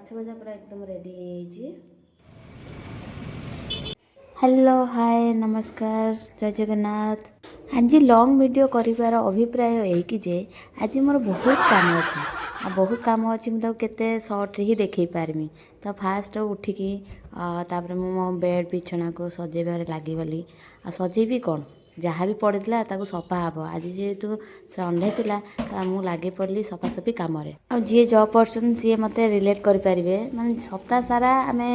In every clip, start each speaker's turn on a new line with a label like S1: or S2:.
S1: ମାଛ ଭଜା ପୁରା ଏକଦମ ରେଡ଼ି ହେଇଯାଇଛି। ହ୍ୟାଲୋ, ହାଏ, ନମସ୍କାର, ଜୟ ଜଗନ୍ନାଥ। ଆଜି ଲଙ୍ଗ୍ ଭିଡ଼ିଓ କରିବାର ଅଭିପ୍ରାୟ ଏହିକି ଯେ ଆଜି ମୋର ବହୁତ କାମ ଅଛି ଆଉ ବହୁତ କାମ ଅଛି, ମୁଁ ତାକୁ କେତେ ସର୍ଟରେ ହିଁ ଦେଖେଇ ପାରିବି। ତ ଫାଷ୍ଟ ଉଠିକି ତାପରେ ମୁଁ ମୋ ବେଡ଼୍, ବିଛଣାକୁ ସଜେଇବାରେ ଲାଗିଗଲି। ଆଉ ସଜେଇବି କ'ଣ, ଯାହା ବି ପଡ଼ିଥିଲା ତାକୁ ସଫା ହେବ। ଆଜି ଯେହେତୁ ସଣ୍ଡେ ଥିଲା, ତ ମୁଁ ଲାଗି ପଡ଼ିଲି ସଫାସଫି କାମରେ। ଆଉ ଯିଏ ଜବ୍ ପର୍ସନ୍, ସିଏ ମୋତେ ରିଲେଟ୍ କରିପାରିବେ। ମାନେ ସପ୍ତାହ ସାରା ଆମେ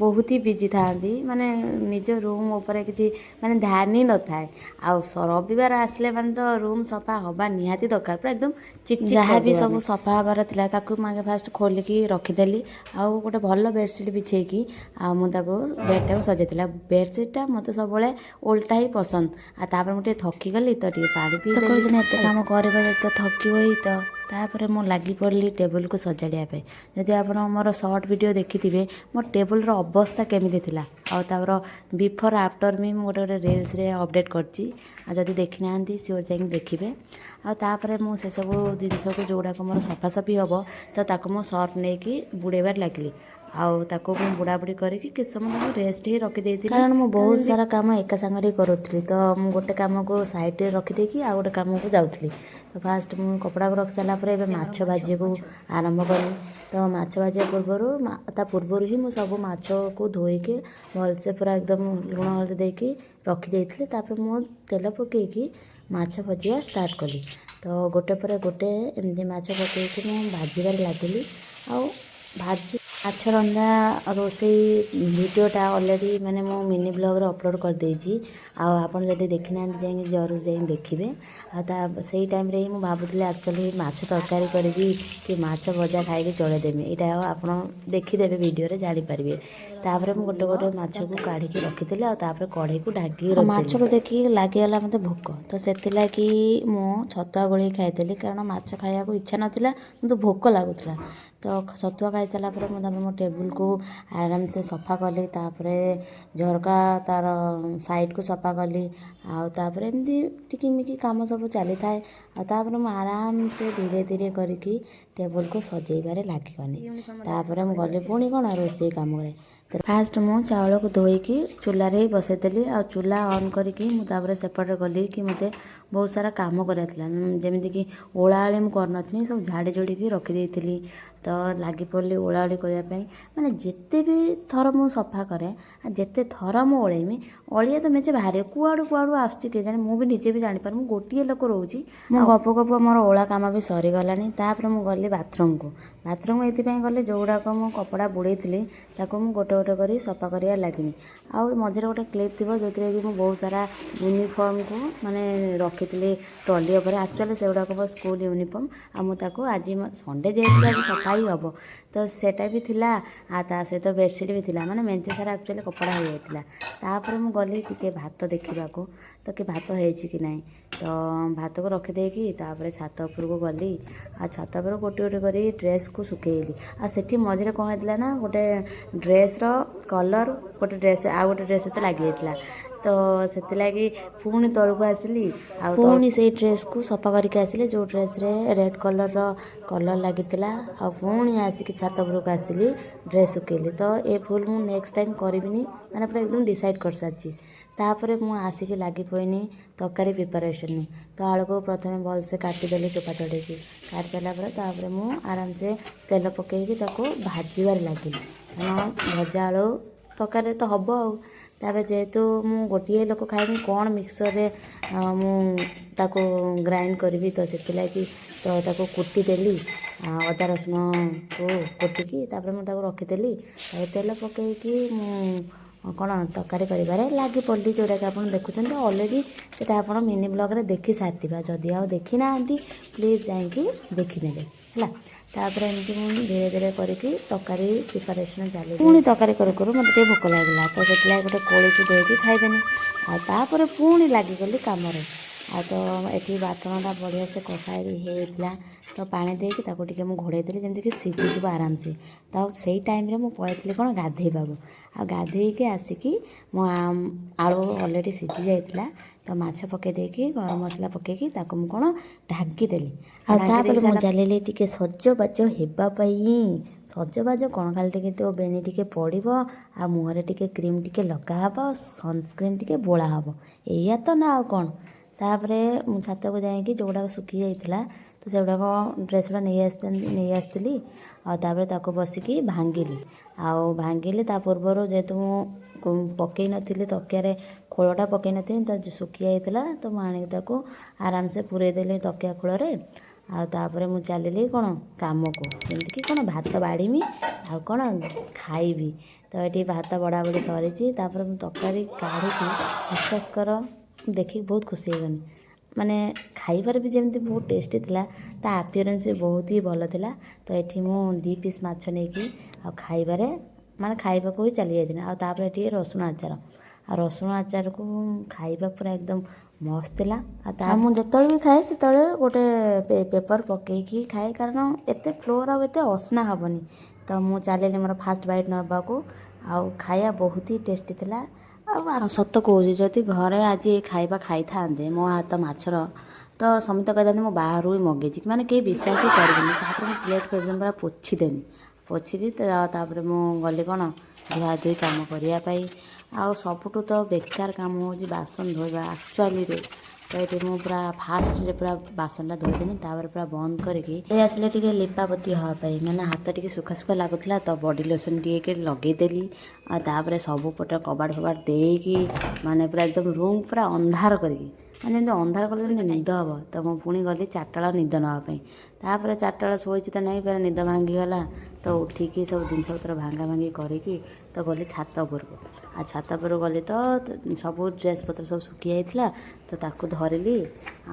S1: ବହୁତ ହି ବିଜି ଥାଆନ୍ତି, ମାନେ ନିଜ ରୁମ୍ ଉପରେ କିଛି ମାନେ ଧ୍ୟାନ ହିଁ ନଥାଏ। ଆଉ ରବିବାର ଆସିଲେ ମାନେ ତ ରୁମ୍ ସଫା ହେବା ନିହାତି ଦରକାର, ପୁରା ଏକଦମ ଚିକ୍ ଚିକ୍। ଯାହା ବି ସବୁ ସଫା ହେବାର ଥିଲା, ତାକୁ ମୁଁ ଆଗେ ଫାଷ୍ଟ ଖୋଲିକି ରଖିଦେଲି। ଆଉ ଗୋଟେ ଭଲ ବେଡ଼ସିଟ୍ ବିଛେଇକି ଆଉ ମୁଁ ତାକୁ ବେଡ଼ଟାକୁ ସଜେଇଥିଲି। ଆଉ ବେଡ଼ସିଟ୍ଟା ମୋତେ ସବୁବେଳେ ଓଲଟା ହିଁ ପସନ୍ଦ। ଆଉ ତାପରେ ମୁଁ ଟିକେ ଥକିଗଲି, ତ ଟିକେ ପାଣି ପିଇଦେଲି। ଜଣେ ଏତେ କାମ କରିବ ଯଦି ତ ଥକିବ ହିଁ। ତ ତାପରେ ମୁଁ ଲାଗି ପଡ଼ିଲି ଟେବୁଲକୁ ସଜାଡ଼ିବା ପାଇଁ। ଯଦି ଆପଣ ମୋର ସର୍ଟ ଭିଡ଼ିଓ ଦେଖିଥିବେ, ମୋ ଟେବୁଲର ଅବସ୍ଥା କେମିତି ଥିଲା ଆଉ ତାର ବିଫୋର୍ ଆଫ୍ଟର୍ ବି ମୁଁ ଗୋଟେ ଗୋଟେ ରିଲ୍ସରେ ଅପଡ଼େଟ୍ କରିଛି। ଆଉ ଯଦି ଦେଖିନାହାନ୍ତି, ସିଓର ଯାଇକି ଦେଖିବେ। ଆଉ ତାପରେ ମୁଁ ସେସବୁ ଜିନିଷକୁ, ଯେଉଁଗୁଡ଼ାକ ମୋର ସଫାସଫି ହେବ, ତ ତାକୁ ମୁଁ ସର୍ଫ ନେଇକି ବୁଡ଼େଇବାରେ ଲାଗିଲି। ଆଉ ତାକୁ ମୁଁ ବୁଡ଼ାବୁଡ଼ି କରିକି କିଛି ସମୟ ତାକୁ ରେଷ୍ଟ ହିଁ ରଖିଦେଇଥିଲି, କାରଣ ମୁଁ ବହୁତ ସାରା କାମ ଏକା ସାଙ୍ଗରେ କରୁଥିଲି। ତ ମୁଁ ଗୋଟେ କାମକୁ ସାଇଡ଼ରେ ରଖିଦେଇକି ଆଉ ଗୋଟେ କାମକୁ ଯାଉଥିଲି। ତ ଫାଷ୍ଟ ମୁଁ କପଡ଼ାକୁ ରଖି ସାରିଲା ପରେ ଏବେ ମାଛ ଭାଜିବାକୁ ଆରମ୍ଭ କଲି। ତ ମାଛ ଭାଜିବା ପୂର୍ବରୁ, ତା ପୂର୍ବରୁ ହିଁ ମୁଁ ସବୁ ମାଛକୁ ଧୋଇକି ଭଲସେ ପୁରା ଏକଦମ ଲୁଣ ହଳଦୀ ଦେଇକି ରଖିଦେଇଥିଲି। ତାପରେ ମୁଁ ତେଲ ପକେଇକି ମାଛ ଭଜିବା ଷ୍ଟାର୍ଟ କଲି। ତ ଗୋଟେ ପରେ ଗୋଟେ ଏମିତି ମାଛ ପକେଇକି ମୁଁ ଭାଜିବାରେ ଲାଗିଲି। ଆଉ ଭାଜି ମାଛ ରନ୍ଧା ରୋଷେଇ ଭିଡ଼ିଓଟା ଅଲରେଡ଼ି ମାନେ ମୁଁ ମିନି ବ୍ଲଗ୍ରେ ଅପଲୋଡ଼ କରିଦେଇଛି। ଆଉ ଆପଣ ଯଦି ଦେଖିନାହାନ୍ତି, ଯାଇକି ଜରୁର ଯାଇକି ଦେଖିବେ। ଆଉ ତା ସେଇ ଟାଇମ୍ରେ ହିଁ ମୁଁ ଭାବୁଥିଲି, ଆକ୍ଚୁଆଲି ମାଛ ତରକାରୀ କରିବି କି ମାଛ ଭଜା ଖାଇକି ଚଳେଇଦେମି, ଏଇଟା ଆଉ ଆପଣ ଦେଖିଦେବେ ଭିଡ଼ିଓରେ, ଜାଣିପାରିବେ। ତାପରେ ମୁଁ ଗୋଟେ ଗୋଟେ ମାଛକୁ କାଢ଼ିକି ରଖିଥିଲି ଆଉ ତାପରେ କଢ଼େଇକୁ ଢାଙ୍କିକି ରଖିଥିଲି। ମାଛକୁ ଦେଖିକି ଲାଗିଗଲା ମୋତେ ଭୋକ, ତ ସେଥିଲାଗି ମୁଁ ଛତୁଆ ଗୋଳେଇକି ଖାଇଥିଲି, କାରଣ ମାଛ ଖାଇବାକୁ ଇଚ୍ଛା ନଥିଲା କିନ୍ତୁ ଭୋକ ଲାଗୁଥିଲା। ତ ଛତୁଆ ଖାଇସାରିଲା ପରେ ମୁଁ ତାପରେ ମୋ ଟେବୁଲକୁ ଆରାମସେ ସଫା କଲି। ତାପରେ ଝରକା ତାର ସାଇଡ଼କୁ ସଫା କଲି। ଆଉ ତାପରେ ଏମିତି ଟିକିମିକି କାମ ସବୁ ଚାଲିଥାଏ। ଆଉ ତାପରେ ମୁଁ ଆରାମସେ ଧୀରେ ଧୀରେ କରିକି ଟେବୁଲକୁ ସଜେଇବାରେ ଲାଗିଗଲି। ତାପରେ ମୁଁ ଗଲି ପୁଣି କ'ଣ ରୋଷେଇ କାମରେ। ତ ଫାଷ୍ଟ ମୁଁ ଚାଉଳକୁ ଧୋଇକି ଚୁଲାରେ ହିଁ ବସେଇଦେଲି। ଆଉ ଚୁଲା ଅନ୍ କରିକି ମୁଁ ତାପରେ ସେପଟେ ଗଲି କି ମୋତେ ବହୁତ ସାରା କାମ କରିବାର ଥିଲା, ଯେମିତିକି ଓଳାଓଳି ମୁଁ କରିନଥିଲି, ସବୁ ଝାଡ଼ି ଝୁଡ଼ିକି ରଖିଦେଇଥିଲି। ତ ଲାଗି ପଡ଼ିଲି ଓଳାଓଳି କରିବା ପାଇଁ। ମାନେ ଯେତେ ବି ଥର ମୁଁ ସଫା କରେ ଆଉ ଯେତେ ଥର ମୁଁ ଓଳେଇମି, ଅଳିଆ ତ ମେଞ୍ଚେ ବାହାରିବ। କୁଆଡ଼ୁ କୁଆଡ଼ୁ ଆସୁଛି କେଜାଣି, ମୁଁ ବି ନିଜେ ବି ଜାଣିପାରୁନି। ମୁଁ ଗୋଟିଏ ଲୋକ ରହୁଛି। ମୁଁ ଗପ ଗପ ମୋର ଓଳା କାମ ବି ସରିଗଲାଣି। ତାପରେ ମୁଁ ଗଲି ବାଥରୁମକୁ। ବାଥରୁମ୍ ଏଇଥିପାଇଁ ଗଲି, ଯେଉଁଗୁଡ଼ାକ ମୁଁ କପଡ଼ା ବୁଡ଼େଇଥିଲି, ତାକୁ ମୁଁ ଗୋଟେ ଗୋଟେ କରି ସଫା କରିବା ଲାଗିନି। ଆଉ ମଝିରେ ଗୋଟେ କ୍ଲିପ୍ ଥିବ, ଯେଉଁଥିରେ କି ମୁଁ ବହୁତ ସାରା ୟୁନିଫର୍ମକୁ ମାନେ ରଖିଥିଲି ଟ୍ରଲି ଉପରେ। ଆକ୍ଚୁଆଲି ସେଗୁଡ଼ାକ ମୋ ସ୍କୁଲ ୟୁନିଫର୍ମ। ଆଉ ମୁଁ ତାକୁ ଆଜି ସଣ୍ଡେ ଯେହେତୁ ଆଜି ସଫା ହିଁ ହେବ, ତ ସେଇଟା ବି ଥିଲା ଆଉ ତା ସହିତ ବେଡ଼ସିଟ୍ ବି ଥିଲା। ମାନେ ମେଞ୍ଚେ ସାରା ଆକ୍ଚୁଆଲି କପଡ଼ା ହେଇଯାଇଥିଲା। ତାପରେ ମୁଁ ଗଲି ଟିକେ ଭାତ ଦେଖିବାକୁ, ତ କି ଭାତ ହେଇଛି କି ନାହିଁ। ତ ଭାତକୁ ରଖିଦେଇକି ତାପରେ ଛାତ ଉପରକୁ ଗଲି। ଆଉ ଛାତ ଉପରେ ଗୋଟେ ଗୋଟେ କରି ଡ୍ରେସ୍କୁ ଶୁଖେଇଲି। ଆଉ ସେଠି ମଝିରେ କ'ଣ ହେଇଥିଲା ନା, ଗୋଟେ ଡ୍ରେସ୍ର କଲର୍ ଗୋଟେ ଡ୍ରେସ୍ ଆଉ ଗୋଟେ ଡ୍ରେସ୍ ସହିତ ଲାଗିଯାଇଥିଲା। ତ ସେଥିଲାଗି ପୁଣି ତଳକୁ ଆସିଲି ଆଉ ପୁଣି ସେଇ ଡ୍ରେସ୍କୁ ସଫା କରିକି ଆସିଲି, ଯେଉଁ ଡ୍ରେସ୍ରେ ରେଡ଼୍ କଲର୍ର କଲର୍ ଲାଗିଥିଲା। ଆଉ ପୁଣି ଆସିକି ଛାତ ଉପରକୁ ଆସିଲି, ଡ୍ରେସ୍ ଶୁଖେଇଲି। ତ ଏ ଭୁଲ ମୁଁ ନେକ୍ସଟ ଟାଇମ୍ କରିବିନି, ମାନେ ପୁରା ଏକଦମ ଡିସାଇଡ଼୍ କରିସାରିଛି। ତାପରେ ମୁଁ ଆସିକି ଲାଗି ପଡ଼ିନି ତରକାରୀ ପ୍ରିପାରେସନ୍। ତ ଆଳୁକୁ ପ୍ରଥମେ ଭଲସେ କାଟିଦେଲି, ଚୋପା ଛଡ଼େଇକି କାଟି ସାରିଲା ପରେ ତାପରେ ମୁଁ ଆରାମସେ ତେଲ ପକେଇକି ତାକୁ ଭାଜିବାରେ ଲାଗିଲି, କାରଣ ଭଜା ଆଳୁ ତରକାରୀରେ ତ ହେବ। ଆଉ ତାପରେ ଯେହେତୁ ମୁଁ ଗୋଟିଏ ଲୋକ ଖାଇବି, କ'ଣ ମିକ୍ସରରେ ମୁଁ ତାକୁ ଗ୍ରାଇଣ୍ଡ କରିବି? ତ ସେଥିଲାଗି ତ ତାକୁ କୁଟିଦେଲି, ଅଦା ରସୁଣକୁ କୁଟିକି ତାପରେ ମୁଁ ତାକୁ ରଖିଦେଲି। ତାପରେ ତେଲ ପକେଇକି ମୁଁ କ'ଣ ତରକାରୀ କରିବାରେ ଲାଗି ପଡ଼ିଲି, ଯେଉଁଟାକି ଆପଣ ଦେଖୁଛନ୍ତି ଅଲରେଡ଼ି। ସେଇଟା ଆପଣ ମିନି ବ୍ଲଗ୍ରେ ଦେଖି ସାରିଥିବେ। ଯଦି ଆଉ ଦେଖିନାହାନ୍ତି, ପ୍ଲିଜ୍ ଯାଇକି ଦେଖିନେବେ, ହେଲା। ତାପରେ ଏମିତି ମୁଁ ଧୀରେ ଧୀରେ କରିକି ତରକାରୀ ପ୍ରିପାରେସନ୍ ଚାଲି। ପୁଣି ତରକାରୀ କରୁ କରୁ ମୋତେ ଟିକେ ଭୋକ ଲାଗିଲା, ତ ସେଥିଲାଗି ଗୋଟେ କୋଳିକୁ ଧୋଇକି ଖାଇଦେନି। ଆଉ ତାପରେ ପୁଣି ଲାଗିଗଲି କାମରେ। ଆଉ ତ ଏଠି ବାଟଣଟା ବଢ଼ିଆ ସେ କଷା ହେଇଯାଇଥିଲା। ତ ପାଣି ଦେଇକି ତାକୁ ଟିକେ ମୁଁ ଘୋଡ଼େଇ ଦେଲି, ଯେମିତିକି ସିଝିଯିବ ଆରାମସେ। ତ ଆଉ ସେଇ ଟାଇମ୍ରେ ମୁଁ ପଳେଇଥିଲି କ'ଣ ଗାଧେଇବାକୁ। ଆଉ ଗାଧେଇକି ଆସିକି ମୋ ଆଳୁ ଅଲରେଡ଼ି ସିଝି ଯାଇଥିଲା, ତ ମାଛ ପକେଇ ଦେଇକି, ଗରମ ମସଲା ପକେଇକି ତାକୁ ମୁଁ କ'ଣ ଢାଙ୍କିଦେଲି। ଆଉ ତାପରେ ମୁଁ ଚାଲିଲି ଟିକେ ସଜବାଜ ହେବା ପାଇଁ। ସଜବାଜ କ'ଣ, ଖାଲି ଟିକେ ତ ବେନି ଟିକେ ପଡ଼ିବ ଆଉ ମୁହଁରେ ଟିକେ କ୍ରିମ୍ ଟିକେ ଲଗା ହେବ, ସନସ୍କ୍ରିନ୍ ଟିକେ ବୋଳା ହେବ, ଏଇଆ ତ ନା ଆଉ କ'ଣ? ତାପରେ ମୁଁ ଛାତକୁ ଯାଇକି ଯେଉଁଗୁଡ଼ାକ ଶୁଖି ଯାଇଥିଲା, ତ ସେଗୁଡ଼ାକ ଡ୍ରେସ୍ ଗୁଡ଼ା ନେଇ ଆସିଥିଲି। ଆଉ ତାପରେ ତାକୁ ବସିକି ଭାଙ୍ଗିଲି। ଆଉ ଭାଙ୍ଗିଲି ତା ପୂର୍ବରୁ ଯେହେତୁ ମୁଁ ପକେଇ ନଥିଲି, ତକିଆରେ ଖୋଳଟା ପକେଇ ନଥିଲି, ତ ଶୁଖି ଯାଇଥିଲା, ତ ମୁଁ ଆଣିକି ତାକୁ ଆରାମସେ ପୁରେଇ ଦେଲି ତକିଆ ଖୋଳରେ। ଆଉ ତାପରେ ମୁଁ ଚାଲିଲି କ'ଣ କାମକୁ, ଯେମିତିକି କ'ଣ ଭାତ ବାଢ଼ିମି ଆଉ କ'ଣ ଖାଇବି। ତ ଏଠି ଭାତ ବଢ଼ାବଢ଼ି ସରିଛି। ତାପରେ ମୁଁ ତରକାରୀ କାଢ଼ିକି, ବିଶ୍ୱାସ କର, ମୁଁ ଦେଖିକି ବହୁତ ଖୁସି ହେଇଗଲି। ମାନେ ଖାଇବାରେ ବି ଯେମିତି ବହୁତ ଟେଷ୍ଟି ଥିଲା, ତା ଆପିୟରାନ୍ସ ବି ବହୁତ ହି ଭଲ ଥିଲା। ତ ଏଠି ମୁଁ ଦୁଇ ପିସ୍ ମାଛ ନେଇକି ଆଉ ଖାଇବାରେ ମାନେ ଖାଇବାକୁ ହିଁ ଚାଲି ଯାଇଥିଲି। ଆଉ ତାପରେ ଏଠି ରସୁଣ ଆଚାର, ଆଉ ରସୁଣ ଆଚାରକୁ ଖାଇବା ପୁରା ଏକଦମ ମସ୍ତ ଥିଲା। ଆଉ ତା ମୁଁ ଯେତେବେଳେ ବି ଖାଏ, ସେତେବେଳେ ଗୋଟେ ପେପର୍ ପକେଇକି ଖାଏ, କାରଣ ଏତେ ଫ୍ଲୋର୍ ଆଉ ଏତେ ଅସନା ହେବନି। ତ ମୁଁ ଚାଲିଲି ମୋର ଫାଷ୍ଟ ବାଇଟ୍ ନେବାକୁ। ଆଉ ଖାଇବା ବହୁତ ହି ଟେଷ୍ଟି ଥିଲା। ଆଉ ସତ କହୁଛି, ଯଦି ଘରେ ଆଜି ଏ ଖାଇବା ଖାଇଥାନ୍ତେ ମୋ ହାତ ମାଛର, ତ ସମସ୍ତେ କହିଥାନ୍ତେ ମୁଁ ବାହାରୁ ହିଁ ମଗେଇଛି, ମାନେ କେହି ବିଶ୍ୱାସ ହିଁ କରିବେନି। ତାପରେ ମୁଁ ପ୍ଲେଟ୍କୁ ଏକଦମ ପୁରା ପୋଛିଦେଲି। ପୋଛିକି ତାପରେ ମୁଁ ଗଲି କ'ଣ ଧୁଆ ଧୁଇ କାମ କରିବା ପାଇଁ। ଆଉ ସବୁଠୁ ତ ବେକାର କାମ ହେଉଛି ବାସନ ଧୋଇବା ଆକ୍ଚୁଆଲିରେ। ତ ଏଠି ମୁଁ ପୁରା ଫାଷ୍ଟରେ ପୁରା ବାସନଟା ଧୋଇଦେଲି। ତାପରେ ପୁରା ବନ୍ଦ କରିକି ଏ ଆସିଲେ ଟିକେ ଲିପାପୋତି ହେବା ପାଇଁ। ମାନେ ହାତ ଟିକେ ଶୁଖା ଶୁଖା ଲାଗୁଥିଲା, ତ ବଡ଼ି ଲୋସନ୍ ଟିକେ ଲଗେଇଦେଲି। ଆଉ ତାପରେ ସବୁ ପଟ କବାଟ ଫବାଟ ଦେଇକି, ମାନେ ପୁରା ଏକଦମ ରୁମ୍ ପୁରା ଅନ୍ଧାର କରିକି, ମାନେ ଯେମିତି ଅନ୍ଧାର କଲେ ଯେମିତି ନିଦ ହେବ, ତ ମୁଁ ପୁଣି ଗଲି 4ଟା ବେଳେ ନିଦ ନେବା ପାଇଁ। ତାପରେ 4ଟା ବେଳେ ଶୋଇଛି ତ ନାହିଁ, ଫେରେ ନିଦ ଭାଙ୍ଗିଗଲା। ତ ଉଠିକି ସବୁ ଜିନିଷ ପତ୍ର ଭାଙ୍ଗା ଭାଙ୍ଗି କରିକି ତ ଗଲି ଛାତ ଉପରକୁ। ଆଉ ଛାତ ଉପରକୁ ଗଲି ତ ସବୁ ଡ୍ରେସ୍ ପତ୍ର ସବୁ ଶୁଖି ଯାଇଥିଲା, ତ ତାକୁ ଧରିଲି।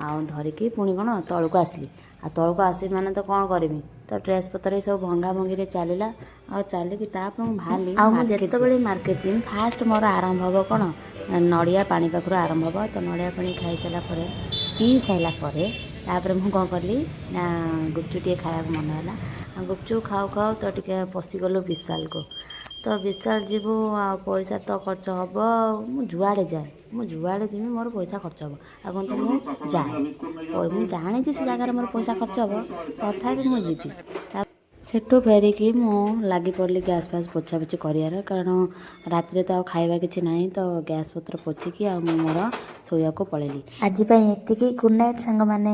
S1: ଆଉ ଧରିକି ପୁଣି କ'ଣ ତଳକୁ ଆସିଲି। ଆଉ ତଳକୁ ଆସିବି ମାନେ ତ କ'ଣ କରିବି, ତ ଡ୍ରେସ୍ ପତ୍ର ସବୁ ଭଙ୍ଗା ଭଙ୍ଗିରେ ଚାଲିଲା। ଆଉ ଚାଲିକି ତାପରେ ମୁଁ ବାହାରିଲି। ଆଉ ମୁଁ ଯେତେବେଳେ ମାର୍କେଟ ଯିବି, ଫାଷ୍ଟ ମୋର ଆରମ୍ଭ ହେବ କ'ଣ, ନଡ଼ିଆ ପାଣି ପାଖରୁ ଆରମ୍ଭ ହେବ। ତ ନଡ଼ିଆ ପାଣି ଖାଇସାରିଲା ପରେ, ପିଇ ସାରିଲା ପରେ, ତାପରେ ମୁଁ କ'ଣ କଲି ନା ଗୁପଚୁପ୍ ଟିକେ ଖାଇବାକୁ ମନ ହେଲା। ଆଉ ଗୁପଚୁପ୍ ଖାଉ ଖାଉ ତ ଟିକେ ପଶିଗଲୁ ବିଶାଲକୁ। ତ ବିଶାଲ ଯିବୁ ଆଉ ପଇସା ତ ଖର୍ଚ୍ଚ ହେବ। ଆଉ ମୁଁ ଯୁଆଡ଼େ ଯାଏ, ମୁଁ ଯୁଆଡ଼େ ଯିବି, ମୋର ପଇସା ଖର୍ଚ୍ଚ ହେବ। ଆଉ କିନ୍ତୁ ମୁଁ ଯାଏ, ମୁଁ ଜାଣିଛି ସେ ଜାଗାରେ ମୋର ପଇସା ଖର୍ଚ୍ଚ ହେବ, ତଥାପି ମୁଁ ଯିବି। ତା ସେଠୁ ଫେରିକି ମୁଁ ଲାଗି ପଡ଼ିଲି ଗ୍ୟାସ୍ ଫ୍ୟାସ୍ ପୋଛାପୋଛି କରିବାର, କାରଣ ରାତିରେ ତ ଆଉ ଖାଇବା କିଛି ନାହିଁ। ତ ଗ୍ୟାସ୍ ପତ୍ର ପୋଛିକି ଆଉ ମୁଁ ମୋର ଶୋଇବାକୁ ପଳେଇଲି।
S2: ଆଜି ପାଇଁ ଏତିକି। ଗୁଡ୍ ନାଇଟ୍ ସାଙ୍ଗମାନେ।